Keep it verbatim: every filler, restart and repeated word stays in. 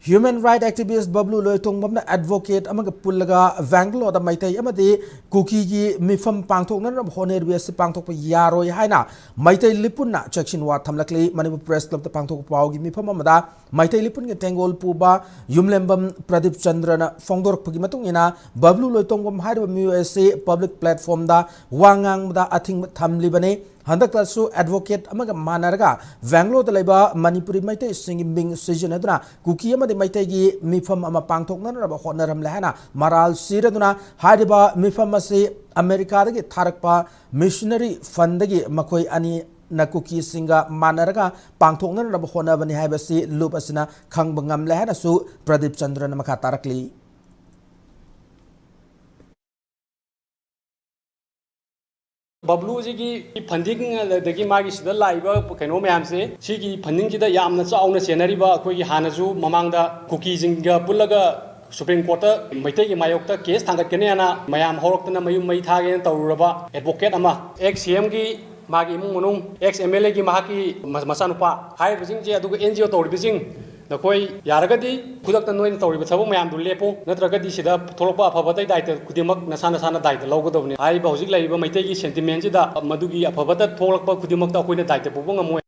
Human right activist ꯕꯕ꯭ꯂꯨ ꯂꯣꯏꯇꯣꯡꯕꯝꯅ advocate ꯑꯃꯒ ꯄꯨꯜꯂꯒ ꯕꯦꯡꯒꯂꯣꯔꯗ ꯃꯩꯇꯩ ꯑꯃꯗꯤ ꯀꯨꯀꯤꯒꯤ ꯃꯤꯐꯝ ꯄꯥꯡꯊꯣꯛꯅꯅꯕ ꯍꯣꯠꯅꯔꯤꯕ ꯑꯁꯤ ꯄꯥꯡꯊꯣꯛꯄ ꯌꯥꯔꯣꯏ ꯍꯥꯏꯅ ꯃꯩꯇꯩ ꯂꯤꯄꯨꯟꯅ ꯆꯦꯛꯁꯤꯟ ꯋꯥ ꯊꯝꯂꯛꯂꯤ꯫ ꯃꯅꯤꯄꯨꯔ ꯄ꯭ꯔꯦꯁ ꯀ꯭ꯂꯕꯇ ꯄꯥꯡꯊꯣꯛꯄ ꯄꯥꯎꯒꯤ ꯃꯤꯐꯝ ꯑꯃꯗ ꯃꯩꯇꯩ ꯂꯤꯄꯨꯟꯒꯤ ꯇꯦꯡꯒꯣꯜ ꯄꯨꯕ ꯌꯨꯝꯂꯦꯝꯕꯝ ꯄ꯭ꯔꯗꯤꯞ ꯆꯟꯗ꯭ꯔꯅ ꯐꯣꯡꯗꯣꯔꯛꯄꯒꯤ ꯃꯇꯨꯡ ꯏꯟꯅ, ꯕꯕ꯭ꯂꯨ ꯂꯣꯏꯇꯣꯡꯕꯝ ꯍꯥꯏꯔꯤꯕ ꯃꯤꯑꯣꯏ ꯑꯁꯤ ꯄꯕ꯭ꯂꯤꯛ ꯄ꯭ꯂꯦꯠꯐꯣꯝꯗ ꯋꯥ ꯉꯥꯡꯕꯗ ꯑꯊꯤꯡꯕ ꯊꯝꯂꯤꯕꯅꯤ꯫ ꯍꯟꯗꯛꯇꯁꯨ advocate ꯑꯃꯒ ꯃꯥꯟꯅꯔꯒ ꯕꯦꯡꯒꯂꯣꯔꯗ ꯂꯩꯕ ꯃꯅꯤꯄꯨꯔꯤ ꯃꯩꯇꯩꯁꯤꯡꯒꯤ ꯃꯤꯡ ꯁꯤꯖꯤꯟꯅꯗꯨꯅ ꯀꯨꯀꯤ ꯑꯃꯗꯤ ꯃꯩꯇꯩꯒꯤ ꯃꯤꯐꯝ ꯑꯃ ꯄꯥꯡꯊꯣꯛꯅꯅꯕ ꯍꯣꯠꯅꯔꯝꯂꯦ ꯍꯥꯏꯅ ꯃꯔꯥꯜ ꯁꯤꯔꯗꯨꯅ, ꯍꯥꯏꯔꯤꯕ ꯃꯤꯐꯝ ꯑꯁꯤ ꯑꯃꯦꯔꯤꯀꯥꯗꯒꯤ ꯊꯥꯔꯛꯄ ꯃꯤꯁꯅꯔꯤ ꯐꯟꯗꯒꯤ ꯃꯈꯣꯏ ꯑꯅꯤꯅ ꯀꯨꯀꯤꯁꯤꯡꯒ ꯃꯥꯟꯅꯔꯒ ꯄꯥꯡꯊꯣꯛꯅꯅꯕ ꯍꯣꯠꯅꯕꯅꯤ ꯍꯥꯏꯕꯁꯤ ꯂꯨꯞ ꯑꯁꯤꯅ ꯈꯪꯕ ꯉꯝꯂꯦ ꯍꯥꯏꯅꯁꯨ ꯄ꯭ꯔꯗꯤꯞ ꯆꯟꯗ꯭ꯔꯅ ꯃꯈꯥ ꯇꯥꯔꯛꯂꯤ꯫ ꯕꯕ꯭ꯂꯨꯁꯤꯒꯤ ꯐꯟꯗꯤꯡ, ꯑꯗꯒꯤ ꯃꯥꯒꯤ ꯁꯤꯗ ꯂꯥꯛꯏꯕ ꯀꯩꯅꯣ ꯃꯌꯥꯝꯁꯦ, ꯁꯤꯒꯤ ꯐꯟꯗꯤꯡꯁꯤꯗ ꯌꯥꯝꯅ ꯆꯥꯎꯅ ꯆꯦꯟꯅꯔꯤꯕ, ꯑꯩꯈꯣꯏꯒꯤ ꯍꯥꯟꯅꯁꯨ ꯃꯃꯥꯡꯗ ꯀꯨꯀꯤꯁꯤꯡꯒ ꯄꯨꯜꯂꯒ ꯁꯨꯄ꯭ꯔꯤꯝ ꯀꯣꯔꯠꯇ ꯃꯩꯇꯩꯒꯤ ꯃꯥꯌꯣꯛꯇ ꯀꯦꯁ ꯊꯥꯡꯒꯠꯀꯅꯤ ꯍꯥꯏꯅ ꯃꯌꯥꯝ ꯍꯧꯔꯛꯇꯅ ꯃꯌꯨꯝ ꯃꯩ ꯊꯥꯒꯦꯅ ꯇꯧꯔꯨꯔꯕ ꯑꯦꯗꯚꯣꯀꯦꯠ ꯑꯃ, ꯑꯦꯛꯁ ꯁꯤ ꯑꯦꯝꯒꯤ ꯃꯥꯒꯤ ꯏꯃꯨꯡ ꯃꯅꯨꯡ, ꯑꯦꯛꯁ ꯑꯦꯝ ꯑꯦꯜ ꯑꯦꯒꯤ ꯃꯍꯥꯛꯀꯤ ꯃ-, ꯃꯆꯥꯅꯨꯄꯥ ꯍꯥꯏꯔꯤꯕꯁꯤꯡꯁꯦ, ꯑꯗꯨꯒ ꯑꯦꯟ ꯖꯤ ꯑꯣ ꯇꯧꯔꯤꯕꯁꯤꯡ, ꯅꯈꯣꯏ ꯌꯥꯔꯒꯗꯤ ꯈꯨꯗꯛꯇ ꯅꯣꯏꯅ ꯇꯧꯔꯤꯕ ꯊꯕꯛ ꯃꯌꯥꯝꯗꯨ ꯂꯦꯞꯄꯨ, ꯅꯠꯇ꯭ꯔꯒꯗꯤ ꯁꯤꯗ ꯊꯣꯛꯂꯛꯄ ꯑꯐꯕ ꯑꯇꯩ ꯗꯥꯏꯇ ꯈꯨꯗꯤꯡꯃꯛ ꯅꯁꯥ ꯅꯁꯥꯅ ꯗꯥꯏꯇ ꯂꯧꯒꯗꯕꯅꯤ꯫ ꯍꯥꯏꯔꯤꯕ ꯍꯧꯖꯤꯛ ꯂꯩꯔꯤꯕ ꯃꯩꯇꯩꯒꯤ ꯁꯦꯟꯇꯤꯃꯦꯟꯁꯤꯗ ꯃꯗꯨꯒꯤ ꯑꯐꯕꯇ ꯊꯣꯛꯂꯛꯄ ꯈꯨꯗꯤꯡꯃꯛꯇ ꯑꯩꯈꯣꯏꯅ ꯗꯥꯏꯇ ꯄꯨꯕ ꯉꯝꯃꯣꯏ꯫